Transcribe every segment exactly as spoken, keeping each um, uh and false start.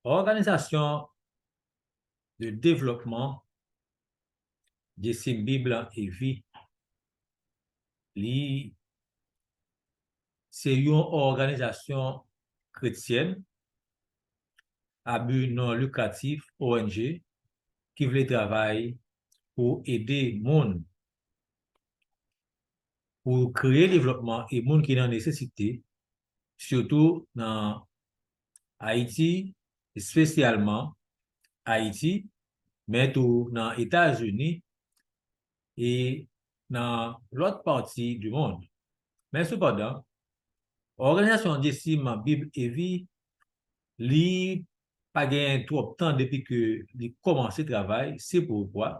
Òganizasyon de devlòpman Dyesim Bib e Vi, li se yon òganizasyon kretyèn a bi non likratif, O N G, ki vle travay pou ede moun, pou kreye devlòpman e moun ki nan nesesite, sitou nan Ayiti, espesyalman Ayiti, men tou nan Etazini e nan lòt pati di mond. Men sepandan, òganizasyon Dyesim Bib e Vi, li pa gen twòp tan depi ke li kòmanse travay, se poukwa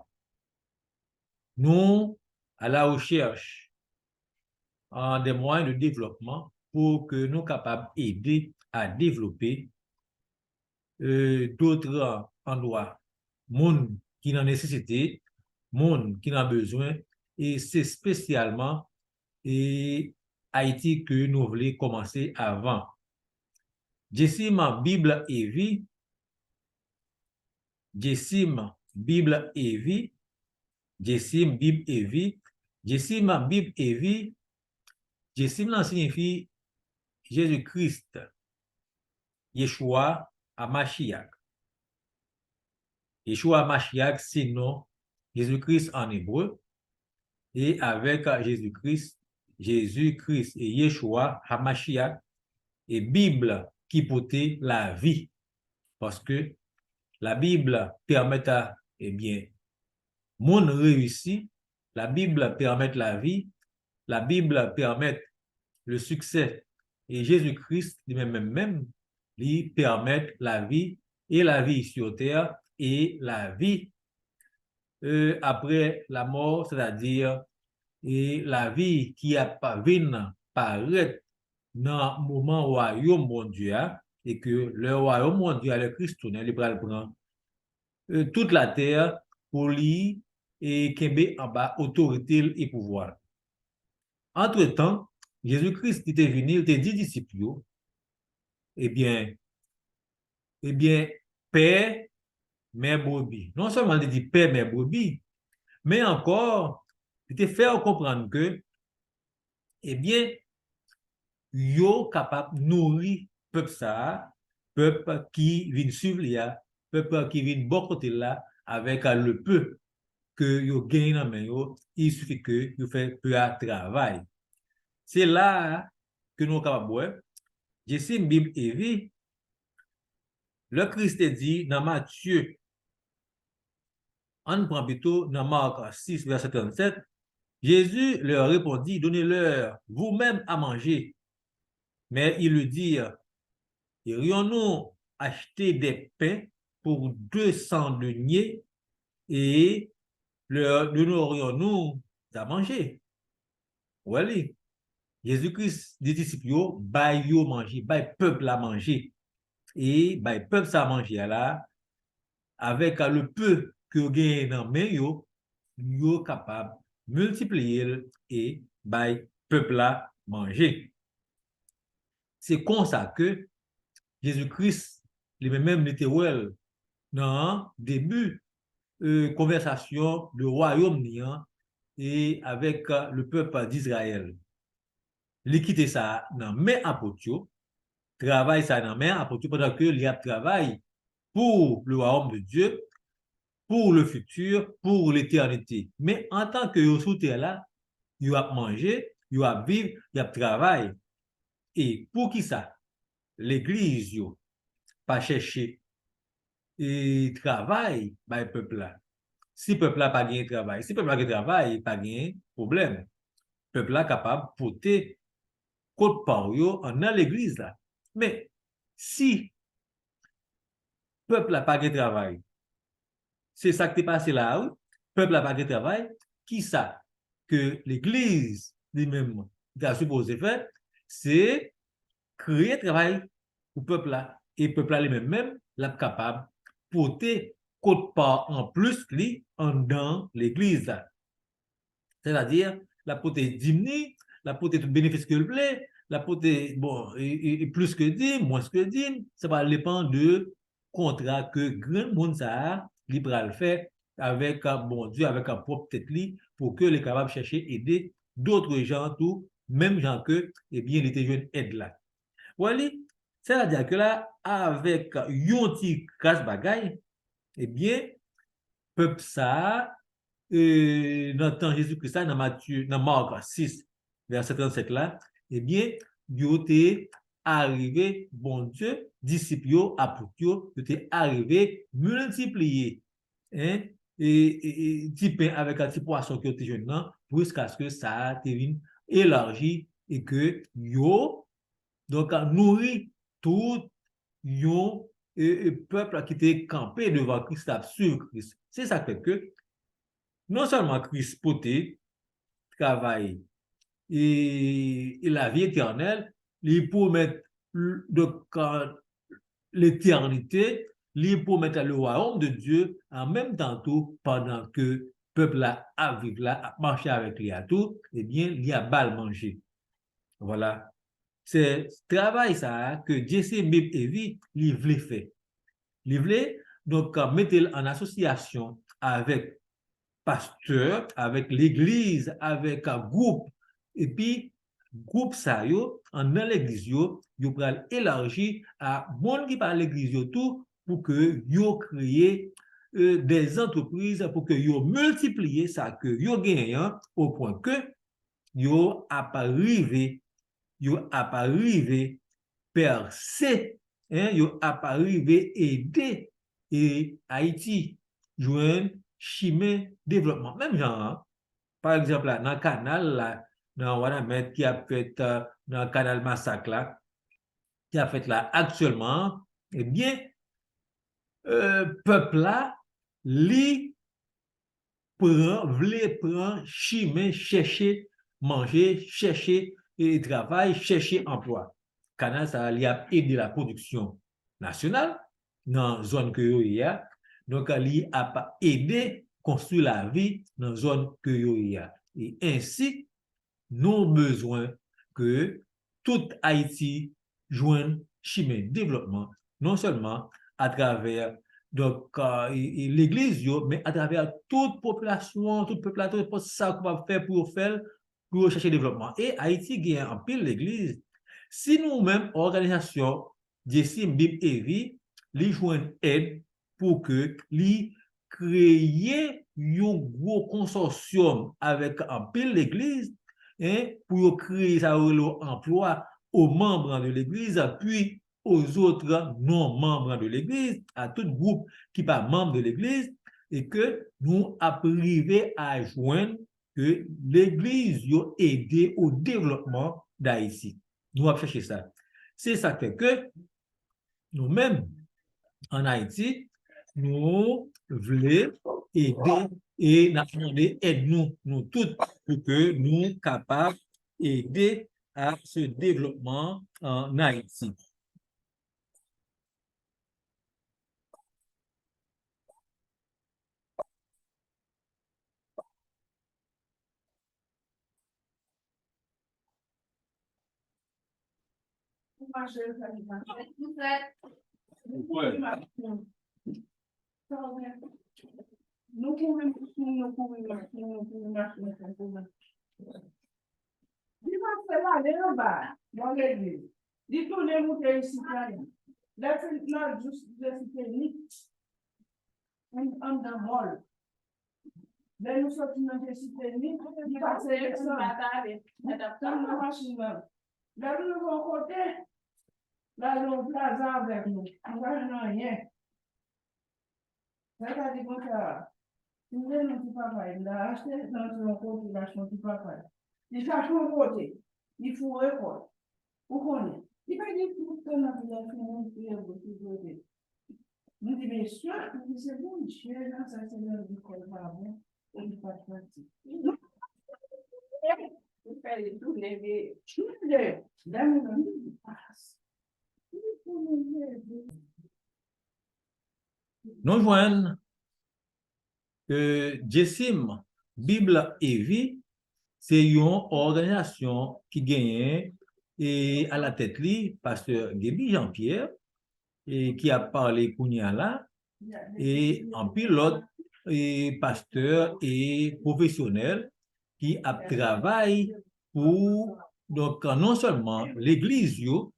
nou à la recherche, euh, des moyens de développement pou ke nou kapab ede a devlope, euh, d'autres endroits, moun ki nan nesesite, moun ki nan bezwen, e se espesyalman, e Ayiti ke nou vle kòmanse avan. Dyesim Bib e Vi, Dyesim Bib e Vi, Dyesim Bib e Vi, Dyesim Bib e Vi, Dyesim lan siyifi Jezi Kris, Yeshua Hamashiach. Yeshua Hamashiach se non Jezi Kris an ebre, e avèk Jezi Kris, Jezi Kris e Yeshua Hamashiach, e Bib ki pote lavi. Paske Labib pèmèt, ebyen, moun reyisi, Labib pèmèt lavi, Labib pèmèt le succès. E Jezi Kris, li menm, menm, menm, li pèmèt lavi, e lavi sur terre, e lavi, euh, après la mort, c'est-à-dire, e lavi ki ap vin parèt nan moman wayòm Bondye a, e ke lè wayòm Bondye a, lè Kris tounen, li pral pran, euh, tout latè pou li, e kenbe anba otorite l e pouvwa l. Antretan, Jezi Kris, li te vini, li te di disip yo, ebyen, ebyen, pè, mè brebi. Non sèlman li te di pè, mè brebi, men ankò, li te fè yo konprann ke, ebyen, yo kapab nouri pèp sa a, pèp ki vin swiv li a, pèp ki vin bò kote l la, avèk le peu ke yo genyen nan men yo, il suffit ke yo fè peu a travay. Se la a ke nou kapab wè, Dyesim Bib e Vi, lè Kris te di nan Matye, ann pran pito nan Mak sis, vèsè trannsenk, Jésus leur répondit, donnez-leur vous-même à manger. Mais ils lui dirent, irions-nous acheter des pains pour deux cents deniers et leur donnerions-nous à manger? Wè li. Jezi Kris di disip yo, bay yo manje, bay pèp la manje. E bay pèp sa manje a la, avèk le peu ke yo genyen nan men yo, yo kapab miltipliye l e bay pèp la manje. Se konsa ke Jezi Kris, li menm, menm, li te wè l nan debi, euh, konvèsasyon de wayòm ni an e avèk, euh, le pèp d'Izrayèl. Li kite sa nan men apot yo, travay sa nan men apot yo, pandan ke li ap travay pour le royaume de Dieu, pour le futur, pour l'éternité. Men antan ke yo sou tè la, yo ap manje, yo ap viv, y ap travay. E poukisa legliz yo pa chèche, e, travay bay pèp la? Si pèp la pa gen travay, si pèp la gen travay, pa gen pwoblèm. Pèp la kapab pote kot pa yo anndan legliz la. Men, si pèp la pa gen travay, se sa k te pase la a, wi. Pèp la pa gen travay, kisa ke legliz li menm ta sipoze fè? Se kreye travay pou pèp la. E pèp la li menm menm, l ap kapab pote kot pa anplis li anndan legliz la. Sètadi, l ap pote dim ni, l ap pote tout benefis ke l vle, l ap pote, bon, e, e, e plis ke dim, mwens ke dim, sa va depann de kontra ke granmoun sa a, li pral fè avèk, a, Bondye, avèk, a, pwòp tèt li, pou ke li kapab chèche ede dòt jan tou, menm jan ke, ebyen, li te jwenn èd la. Wè li, sètadi ke la, avèk yon ti kras bagay, ebyen, pèp sa a, e, nan tan Jezi Kris la, nan Matye, nan Mak sis, vèsè trannsenk la, ebyen, yo te arive, Bondye, disip yo, apot yo, yo te arive miltipliye, en, e, e, e ti pen avèk ti pwason ke yo te jwenn nan, jiskaske sa a te vin elaji e ke yo, donk, nouri tout yon, e, e, pèp ki te kanpe devan Kris, t ap swiv Kris. Se sa k fè ke non sèlman Kris pote travay e, e lavi etènèl, li pwomèt, donk, a, letènite, li pwomèt le royaume de Dieu, an menm tan tou, pandan ke pèp la ap viv la, ap mache avèk li a tou, ebyen, li ap ba l manje. Vwala. Se travay sa a ke Jesse Bibb Evy li vle fè. Li vle, donk, mete l an asosyasyon avèk pastè, avèk legliz, avèk, a, gwoup. Epi, gwoup sa yo, anndan legliz yo, yo pral elaji a moun ki pa legliz yo tou, pou ke yo kreye, e, des entreprises, pou ke yo miltipliye sa ke yo genyen an, o pwen ke yo ap rive, yo ap rive pèse, en, yo ap rive ede, e, Ayiti jwenn chimen devlòpman. Menm jan an, pa egzanp la, nan kanal la, nan Wanament ki ap fèt, e, nan kanal Masak la, ki ap fèt la aktyèlman an, ebyen, e, pèp la, li pran, vle pran chimen chèche manje, chèche, e, travay, chèche anplwa. Kanal sa a, li ap ede la pwodiksyon nasyonal nan zòn ke yo ye a. Donk, li ap ede konstwi lavi nan zòn ke yo ye a. E ensi, nou bezwen ke tout Ayiti jwenn chimen devlòpman, non sèlman atravè, donk, e, e, legliz yo, men atravè tout popilasyon an, tout pèp la, tout nenpòt sa yo kapab fè pou yo fè l, pou yo chèche devlòpman. E Ayiti gen anpil legliz. Si nou menm, òganizasyon Jesse Bibb Evy, li jwenn èd pou ke li kreye yon gwo konsòsyòm avèk anpil legliz, en, pou yo kreye sa yo rele anplwa aux membres de l'église, puis aux autres non-membres de l'église, a tout gwoup ki pa manm de legliz, e ke nou ap rive a jwenn ke legliz yo ede o devlòpman Dayiti. Nou ap chèche sa. Se sa k fè ke nou menm, ann Ayiti, nou vle ede e n ap mande èd nou, nou tout, pou ke nou kapab ede a se devlòpman ann Ayiti. Nou kouri machin, nou kouri machin, nou kouri machin, nou kouri machin. Li pase l ale anba, bò legliz. Li tounen moute isit la. Lè Filip la jis Jesi Teni, ann-, anndan mòl. Lè nou soti nan Jesi Teni, li pase desann. Li t ap tann nan machin nan. Lè nou rive yon kote, l al nan yon plaza avèk nou. Nou pa jwenn anyen. Sa ta di konsa, si m te nan ti papay, m ta achte nan yon kote, l achte yon ti papay. Li chache yon kote, li foure kò l. Ou konnen, li pa gen tout tan nan vil la, fini, li fouye bouch li kote. M di, mesye, m di, se Bondye, nan sa, se nan li kò l pa bon, e li pa t pati. Ou fè li tounen veye. Tounen, dam nan, li pas. Li tounen veye. Nou jwenn ke Jessim Bible et Vie se yon òganizasyon ki genyen e alatèt li pastè Gaby Jean Pierre, e ki ap pale kounye a la, e anpil lòt e pastè e pwofesyonèl ki ap travay pou, donk, non sèlman legliz yo,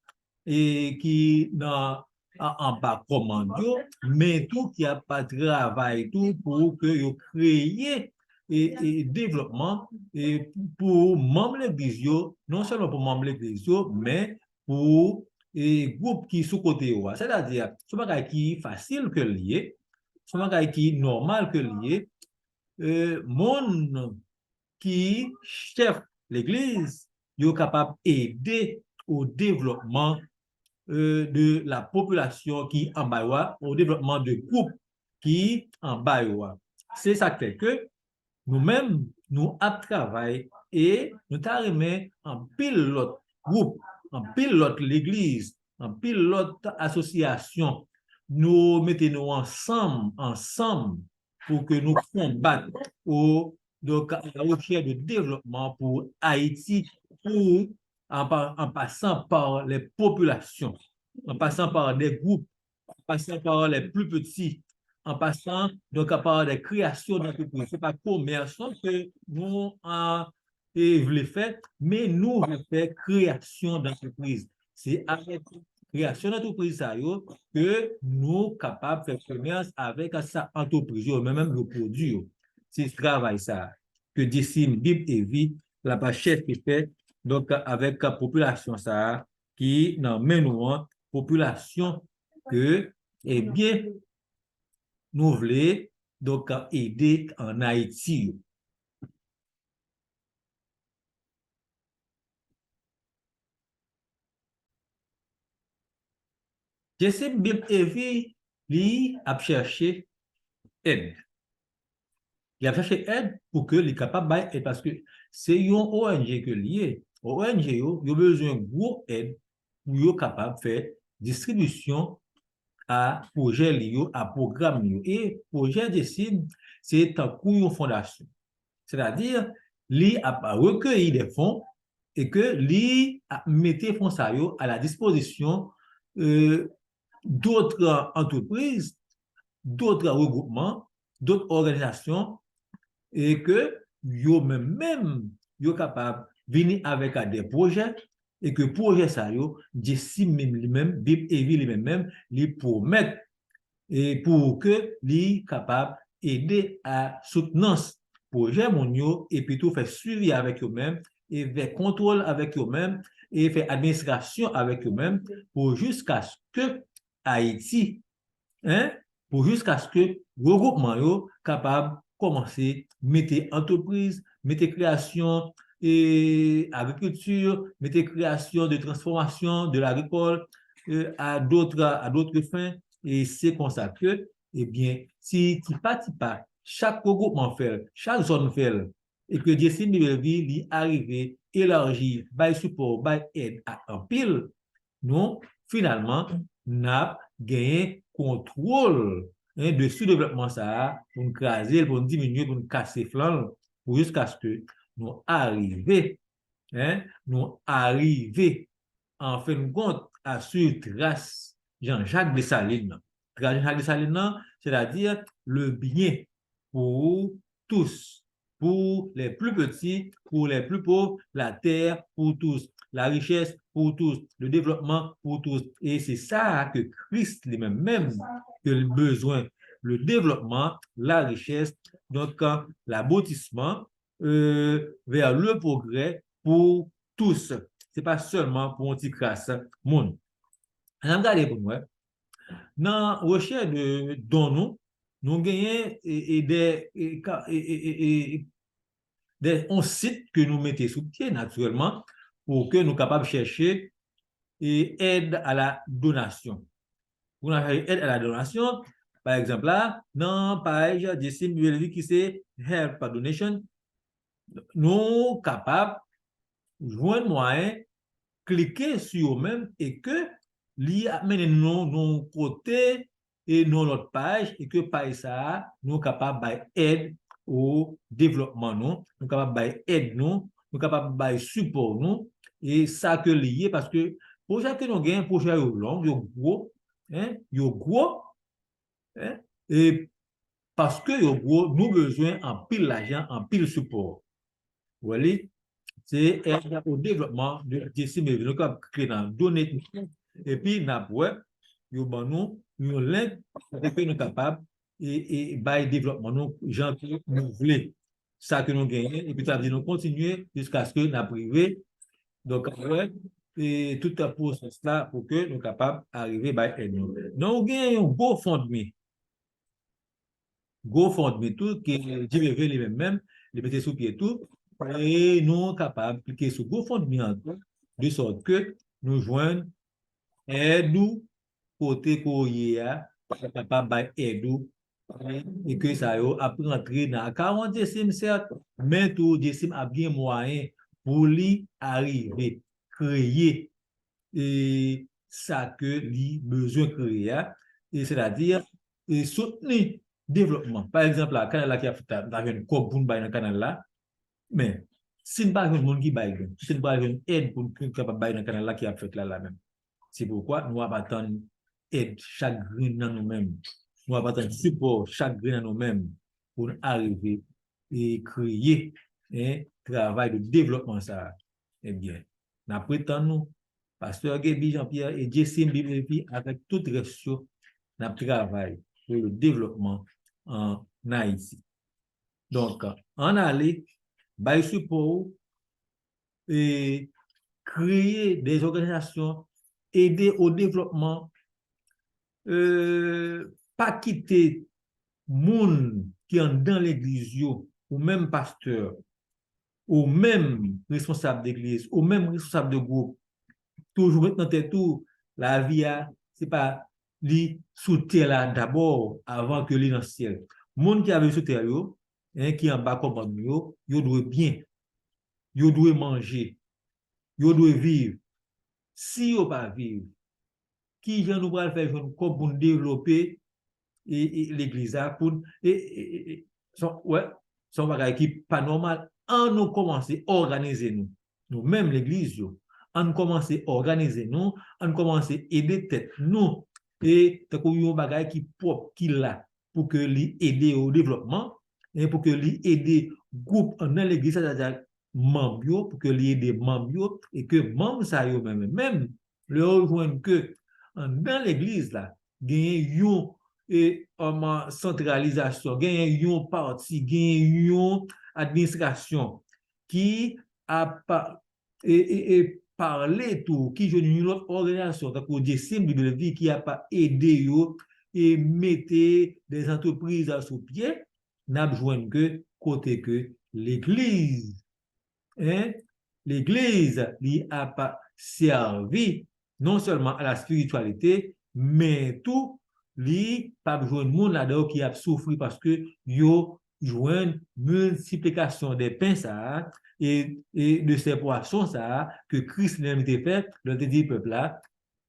e ki nan, a- anba kòmand yo, men tou ki ap travay tou pou ke yo kreye e, e devlopman e pou manm legliz yo, non sèlman pou manm legliz yo, men pou e gwoup ki sou kote yo a. Sètadi, se yon bagay ki fasil ke l ye, se yon bagay ki nòmal ke l ye. E, moun ki chèf legliz, yo kapab ede o devlopman e, de la popilasyon ki anba yo a, o devlopman de gwoup ki anba yo a. Se sa k fè ke nou menm, nou ap travay e nou ta renmen anpil lòt gwoup, anpil lòt legliz, anpil lòt asosyasyon, nou mete nou ansanm, ansanm, pou ke nou konbat o, donk, a la rechèch de devlopman pou Ayiti, pou, an pa- an pasan pa lè popilasyon, an pasan pa dè gwoup, an pasan pa lè pli piti, an pasan, donk, pa dè kreyasyon dantrepriz. Se pa komès non ke nou a e vle fè, men nou vle fè kreyasyon dantrepriz. Se avèk kreyasyon dantrepriz sa yo ke nou kapab fè komès avèk sa antrepriz yo, men menm yo pwodui yo. Se travay sa ke Jessim Bib Evi l ap chèche fè, donk, avèk popilasyon sa a ki nan men nou an, popilasyon ke, ebyen, nou vle, donk, ede ann Ayiti yo. Jessim Bib Evi, li ap chèche èd. Li ap chèche èd pou ke li kapab bay èd, paske se yon O N G ke li ye. O N G yo, yo bezwen gwo èd pou yo kapab fè distribisyon a pwojè li yo, a pwogram li yo. E pwojè Jessim, se tankou yon fondasyon. Sètadi, li ap rekeyi de fon e ke li ap mete fon sa yo a la dispozisyon, e, dòt antrepriz, dòt regroupman, dòt òganizasyon, e ke yo menm menm, yo kapab vini avèk de pwojè, e ke pwojè sa yo, Jessim menm li menm, Bib Evi li menm menm, li pwomèt, e pou ke li kapab ede a soutnans pwojè moun yo, epi tou fè swivi avèk yo menm, e fè kontwòl avèk yo menm, e fè administrasyon avèk yo menm, pou jiskaske Ayiti, en, pou jiskaske regroupman yo kapab kòmanse mete antrepriz, mete kreyasyon e agrikilti, mete kreyasyon de transfòmasyon de lagrikòl, e a dòt, a dòt fen. E se konsa ke, ebyen, ti, ti pa ti pa, chak regroupman fè l, chak zòn fè l, e ke Jessim Bib Evi, li arive elaji, bay sipò, bay èd a anpil, nou, finalman, n ap genyen kontwòl, en, de soudevlòpman sa a, pou n kraze l, pou n diminye, pou n kase flank l, pou jiskaske nou arive, en, nou arive, an fen de kont, a swiv tras Jean-Jacques Dessalines nan. Tras Jean-Jacques Dessalines nan, sètadi le byen pou tous, pour les plus petits, pour les plus pauvres, la terre pour tous, la richesse pour tous, le développement pour tous. E se sa ke Kris li menm menm ke l bezwen, le développement, la richesse, donc, euh, l'aboutissement, euh, vers le progrès pour tous. Se pa sèlman pou yon ti kras moun. Ann gade pou n wè. Nan rechèch de don nou, nou genyen e, e de, e ka- e, e, e, e de, on sit ke nou mete sou pye, natirèlman, pou ke nou kapab chèche e èd a la donasyon. Pou nou chèche èd a la donasyon, pa egzanp la, nan paj Jessim Bib Evi ki se Help Donation, nou kapab jwenn mwayen klike sou yo menm e ke li ap mennen nou nan yon kote e nan yon lòt paj e ke paj sa a, nou kapab bay èd o devlòpman nou, nou kapab bay èd nou, nou kapab bay sipò nou, e sa ke li ye, paske pwojè ke nou genyen, pwojè yo long, yo gwo, Hein? Yo gwo, hein? E paske yo gwo, nou bezwen anpil lajan, anpil sipò. Ou wè li, se èd o devlopman de Jessim Bellevue. Nou kapab klike nan donate, epi n ap wè, yo ban nou yon link kote ke nou kapab e, e bay devlopman nou jan ke nou vle. Sa ke nou genyen, epi sa vle di nou kontinye jiskaske n ap rive. Donk, wè, e tout pwosès la pou ke nou kapab arive bay èd nou. Non, ou gen yon GoFundMe. GoFundMe tou, ke Jessim Bellevue li menm menm, li mete sou pye tou, e nou kapab klike sou GoFundMe an tou, de sòt ke nou jwenn èd ou kote ke w ye a, pou kapab bay èd ou, e ke sa yo ap rantre nan akawont Jessim, sèt, men tou Jessim ap gen mwayen pou li arive kreye e sa ke li bezwen kreye a, e sètadi, e soutni devlopman. Pa egzanp la, kanal la ki ap fèt la, n ta jwenn kòb pou n bay nan kanal la, men si n pa jwenn moun ki bay, si n pa jwenn èd pou n kapab bay nan kanal la ki ap fèt la, la menm. Se poukwa nou ap atann èd chak grenn nan nou menm. Nou ap atann sipò chak grenn nan nou menm pou n arive e kreye, en, travay de devlopman sa a. Ebyen, n ap ret tann nou, Pastè Gaby Jean Pierre e Jessim Bellevue avèk tout rès yo, n ap travay pou le devlopman an Ayiti. Donk, ann ale, bay sipò ou, e kreye de òganizasyon, ede o devlopman, e pa kite moun ki anndan legliz yo, ou menm pastè, ou menm responsab legliz, ou menm responsab de gwoup, toujou met nan tèt ou, lavi a, se pa li sou tè la dabò avan ke li nan syèl. Moun ki ap viv sou tè yo, en, ki anba kòmand nou yo, yo dwe byen. Yo dwe manje. Yo dwe viv. Si yo pa viv, ki jan nou pral fè jwenn kòb pou n devlope e, e, legliz la, pou n, e, e, e, e, se yon, wè, se yon bagay ki pa nòmal. Ann nou kòmanse òganize nou. Nou menm legliz yo, ann kòmanse òganize nou, ann kòmanse ede tèt nou, e tankou yon bagay ki pwòp, ki la, pou ke li ede o devlopman, e pou ke li ede gwoup anndan legliz, sètadi manm yo, pou ke li ede manm yo, e ke manm sa yo menm, menm, lè yo jwenn ke anndan legliz la, genyen yon, e, um, santralizasyon, genyen yon pati, genyen yon administrasyon ki ap, e, e, e pale tou, ki jwenn yon lòt òganizasyon, tankou Jessim Bellevue, ki ap ede yo e mete de antrepriz sou pye, n ap jwenn ke kote ke legliz, en, legliz, li ap sèvi non sèlman a la spirityalite, men tou, li p ap jwenn moun ladan yo ki ap soufri paske yo jwenn miltiplikasyon de pen sa a, e, e de se pwason sa a ke Kris li menm te fè, lè l te di pèp la,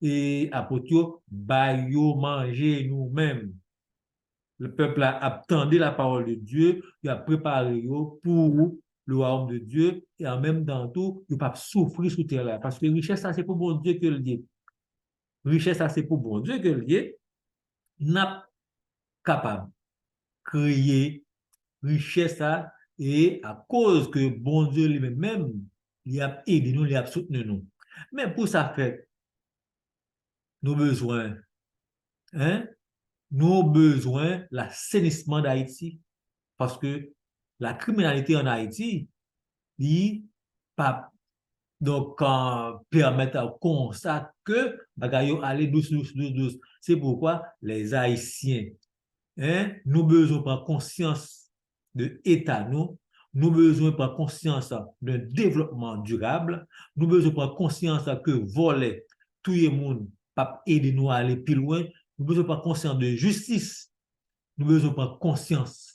e apot yo, bay yo manje nou menm. Pèp la ap tande la parole de Dieu, y ap prepare yo pou le royaume de Dieu, e an menm tan tou, yo p ap soufri sou tè la, paske richès sa se pou Bondye ke l ye. Richès sa se pou Bondye ke l ye. N ap kapab kreye richès sa, e akoz ke Bondye li menm menm, li ap ede nou, li ap soutni nou. Men pou sa fèt, nou bezwen, en, nou bezwen lasenisman Dayiti, paske la kriminalite an Ayiti, li p ap, donk, euh, pèmèt konsa ke bagay yo ale dous, dous, dous, dous. Se poukwa lèzayisyen, en, nou bezwen pran konsyans de eta nou, nou bezwen pran konsyans de devlopman dirab, nou bezwen pran konsyans ke vòlè, touye moun, p ap ede nou ale pi lwen, nou bezwen pran konsyans de jistis, nou bezwen pran konsyans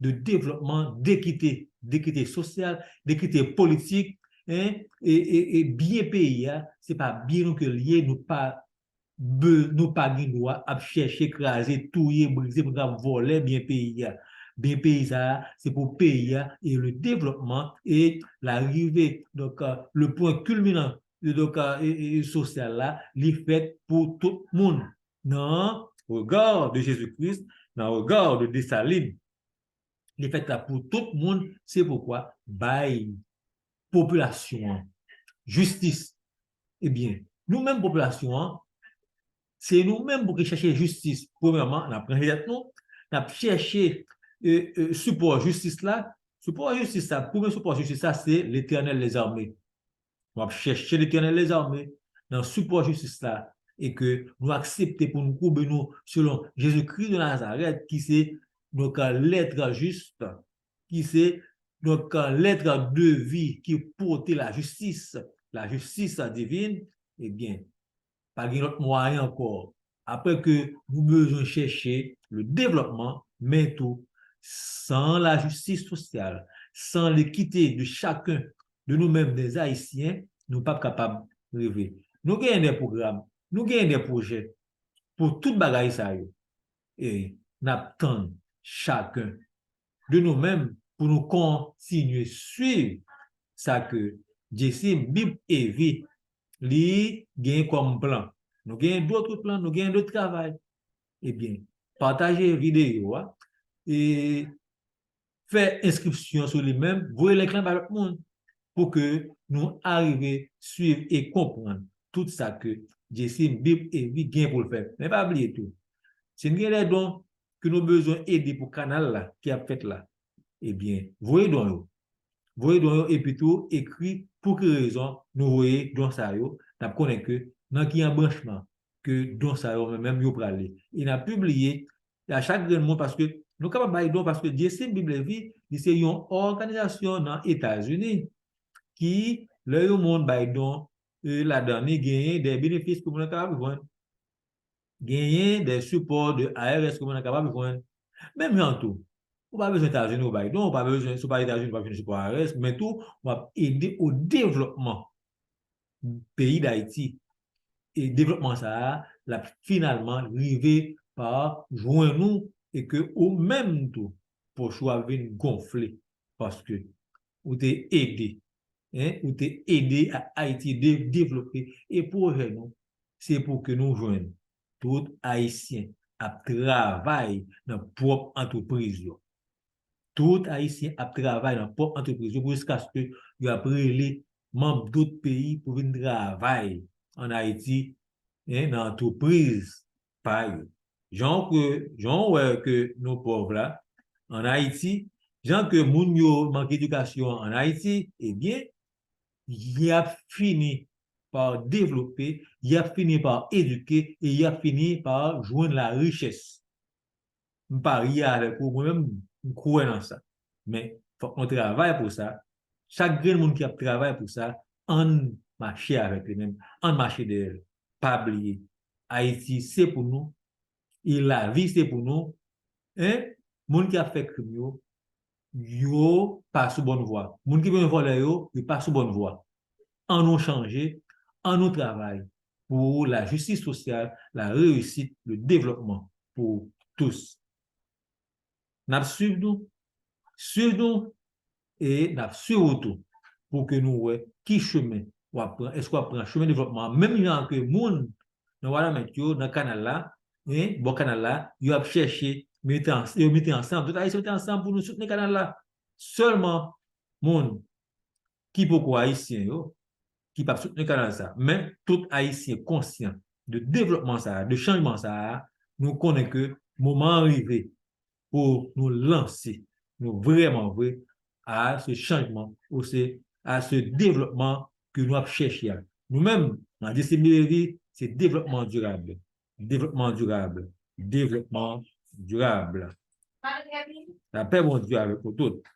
de devlopman, dekite, dekite sosyal, dekite politik, en, e, e, e byen peyi a, se pa byen nou ke l ye, nou pa be-, nou pa gen dwa ap chèche kraze, touye, brize, pou n ap vòlè byen peyi a. Byen peyi sa a, se pou peyi a, e le devlopman, e larive, donk, euh, le pwen kilminan, donk, euh, e, e, e sosyal la, li fèt pou tout moun. nan rega de Jezi Kris, nan rega de Desalin. Li fèt la pou tout moun, se poukwa bay popilasyon an jistis. Ebyen, nou menm popilasyon an, se nou menm pou ki chèche jistis. Premyèman, n ap ranje tèt nou, n ap chèche e, e, sipò jistis la. Sipò jistis la, premye sipò jistis la, se Letènèl lezame. Nou ap chèche Letènèl lezame nan sipò jistis la e ke nou aksepte pou nou koube nou selon Jezikri de Nazarèt, ki se, donk, l'être juste, ki se, donk, l'être de vie, ki pote lajistis, lajistis divin, ebyen, pa gen lòt mwayen ankò. Apre ke nou bezwen chèche le développement, men tou, san lajistis sosyal, san lekite de chacun de nous-mêmes, des Haïtiens, nou p ap kapab rive. Nou genyen de pwogram, nou genyen de pwojè pou tout bagay sa yo. E n ap tann chacun de nous-mêmes pou nou kontinye swiv sa ke Jesse, Bib e Vi li gen kòm plan. Nou gen dòt plan, nou gen dòt travay. Ebyen, pataje videyo a e fè enskripsyon sou li menm, voye link lan bay lòt moun pou ke nou arive swiv e konprann tout sa ke Jesse, Bib e Vi gen pou l fè. Men pa bliye tou, si n gen de don ke nou bezwen ede pou kanal la ki ap fèt la, ebyen, voye don yo. Voye don yo epi tou ekri pou ki rezon nou voye don sa yo. N ap konnen ke nan ki anbranchman ke don sa yo menm yo prale. E n ap pibliye a chak grenn moun, paske nou kapab bay don, paske Jesse, Bib e Vi, li se yon òganizasyon nan Etazini ki, lè yon moun bay don, e, ladan li genyen de benefis ke moun nan kapab jwenn. Genyen de sipò de I R S ke moun nan kapab jwenn. Menm jan tou, ou pa bezwen Etazini ou bay don, ou pa bezwen, si w pa Etazini, ou pa bezwen sipò I R S, men tou, w ap ede o devlopman peyi Dayiti. E devlopman sa a, l ap finalman rive pa jwenn ou e ke ou menm tou, pòch ou ap vin gonfle paske ou te ede, en, ou te ede a Ayiti de devlope. E pwojè nou, se pou ke nou jwenn tout Ayisyen ap travay nan pwòp antrepriz yo. Tout Ayisyen ap travay nan pwòp antrepriz yo pou jiskaske yo ap rele manm dòt peyi pou vin travay ann Ayiti, en, nan antrepriz pa yo. Jan ke, jan w wè ke nou pòv la, ann Ayiti, jan ke moun yo manke edikasyon ann Ayiti, ebyen, y ap fini pa devlope, y ap fini pa edike, e y ap fini pa jwenn larichès. M parye avèk ou, mwen menm, m kwè nan sa. Men, fòk nou travay pou sa. Chak grenn moun ki ap travay pou sa, ann mache avèk li menm, ann mache dèyè l. Pa bliye, Ayiti se pou nou, e lavi se pou nou. En, moun ki ap fè krim yo, yo pa sou bòn vwa. Moun ki vin vòlè yo, yo pa sou bòn vwa. Ann nou chanje, ann nou travay pou lajistis sosyal, la réussite, le développement pour tous. N ap swiv nou, swiv nou, e n ap swiv ou tou pou ke nou wè ki chemen w ap pran. Èske w ap pran chemen devlopman an? Menm jan ke moun nan Wanament yo, nan kanal la, en, bò kanal la, yo ap chèche mete ans-, yo mete ansanm, tout Ayisyen mete ansanm pou nou soutni kanal la. Sèlman moun ki poko Ayisyen yo, ki p ap soutni kanal sa. Men tout Ayisyen konsyan de devlopman sa, de chanjman sa, nou konnen ke moman an rive pou nou lanse, nou vrèman vre, a se chanjman, ou se, a se devlopman ke nou ap chèche a. Nou menm, nan Jesse, Bib e Vi, se devlopman dirab. Devlopman dirab. Devlopman dirab. Lapè Bondye avèk nou tout.